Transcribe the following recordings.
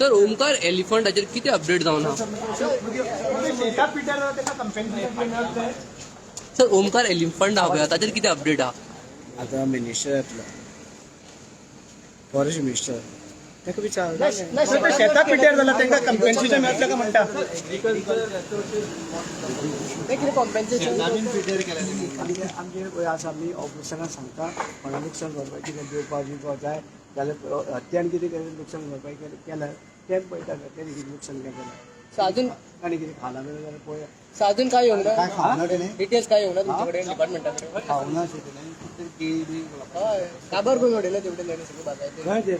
Sir, Omkar एलिफंटाचेर कितें update जावना? शेता पिड्ड्यार जाता, ताका कंपेन्सेशन मेळटलें. सर, ओमकार एलिफंट आहा पळय, ताचेर कितें अपडेट आहा? आतां मिनिस्टर येतलो, फॉरेस्ट मिनिस्टर, ताका विचार. सर, ते शेता पिड्ड्यार जाला, तांकां कंपेन्सेशन मेळटलें काय म्हणटा. आमचे पळय आसा, आमी ऑफिसरांक सांगता, कोणा लुकसाण भरपाय कितें दिवपाक बिवपाक जाय जाल्यार, हत्यान कितें केलें, लुकसाण भरपाय केलें केल्यार तें पळयता, तेणें कितें लुकसाण केलें. अजून आनी कितें खालां बिलां जाल्यार पळोवया. अजून काय येवंक ना. काय खावना तेणें? डिटेल्स काय येवंक ना तुमचे कडेन, डिपार्टमेंटा कडेन? खावना अशें तेणें केळी बी. हय, काबार करून उडयले तेवटेन ताणें सगळें बागायती. खंय ते?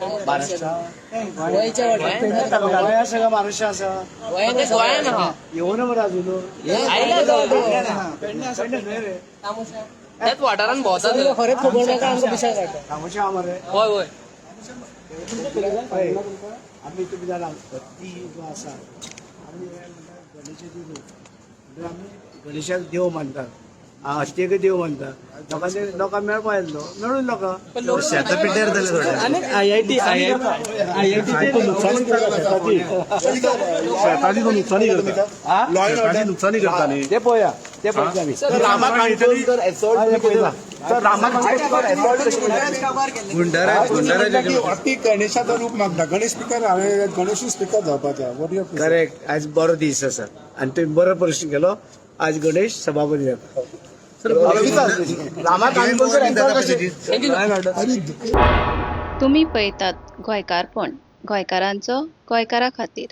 महाराष्ट्रा? गोंयच्या वाटेन. गोंया सगळं महाराष्ट्र आसा. गोंयान. गोंयान आहा. येवना मरे अजून. आयला तो. पेडणे न्हय रे. त्याच वाठारान भोंवता तर. खरेंच खबर नाका आमकां, पिशाक काडटा. तामोशे आहा मरे. हय हय. हय, आमी तुमी जाणा, हत्ती जो आसा, आमी हे म्हणटा गणेशाची रूप, म्हणटा आमी गणेशाक देव मानतात, हत्तीक देव मानतात. लोकांचे लोकांक मेळपा येतलो, मेळून लोकां शेतां पिड्ड्यार जाले थोडे. I I T I I T शेताची तो नुकसानी करता, शेताची नुकसानी करता न्ही. ते पळोवया, ते पळयता आमी. रामा काणकोणकर हय, ते पळयता. गुंडाराज. अति गणेशाचो रूप मागता, गणेश स्पीकर, हांवें गणेशूच स्पीकर जावपाचें. What you? Correct. आज बरो दीस आसा आनी तुवें बरो प्रश्न केलो. आज गणेश सभापती जाता. रामा काणकोणकर assault कशें? तुमी पळयतात गोंयकारपण, गोंयकारांचो गोंयकारा खातीर.